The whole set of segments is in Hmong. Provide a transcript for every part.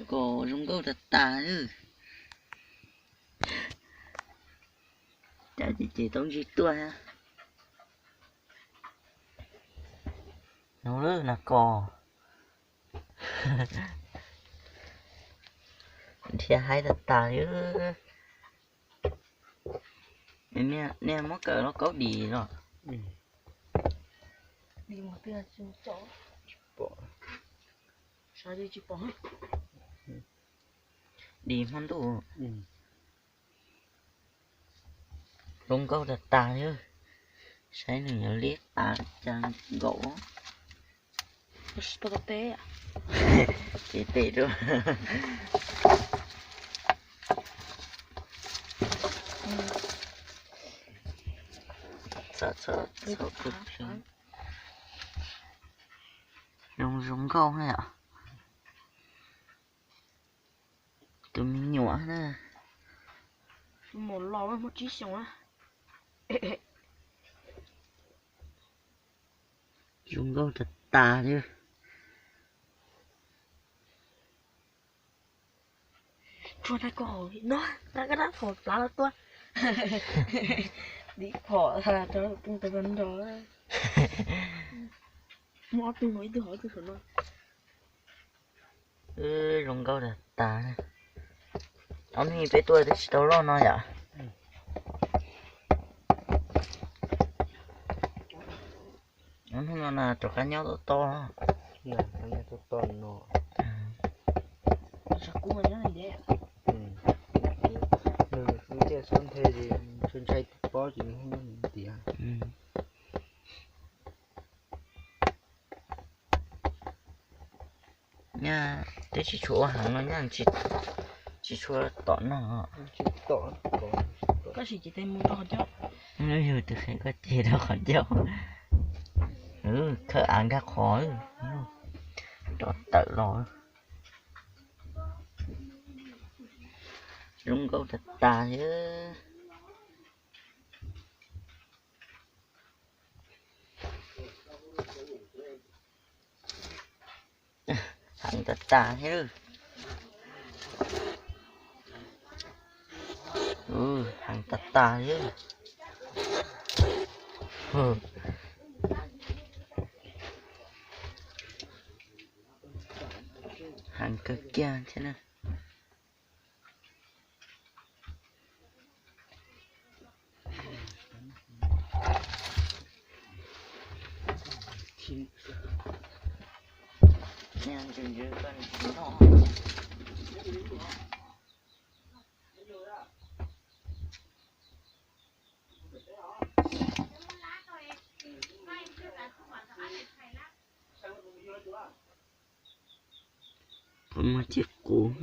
Kos zoo nkauj tas tas. Cas ces ces tau ntsig tuaj. Nov lawm nas kos. Nrhiav haib tas tas li. Nej muab kawm lauj kaub dim los? Dim hmo ntuj. Zoo nkauj tas tas li. Saib nws yuav liab tas cas nkaum. Ces tes rau. Txhob, txhob, txhob pw pheej. Zoo zoo nkauj na yom. Tus me nyuam na. Mus los muaj tsib xyoos na. Zoo nkauj tas tas li. Tsuag tag koj hauv no, tag koj dab phom plav los tua. Dim phom rau pw tas nrog. Muaj ob tug no, ib tug hauv ib tug saum no. Zoo nkauj tas tas. Ob hnub peb tuaj twb tsis tau loj no yom. Ob hnub no na rov qab nyob toj toj. Nws tiaj xub nthe ces ntshai ntshai pob ces nws nyob tiag. Nyaj twb tsis tshua ua heev no nyaj tsis tshua tom no. Koj sim ces tes mus rau qhov ncauj. Yog tus qhev koj ces rau qhov ncauj. Khawb av nkag qhov, rov tawm los. Zoo nkauj tas tas li. Heev tas tas thiab. Heev tas tas thiab. Heev kawg kiag thiab na. Puas muaj cib qus?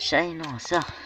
Saib no xwb.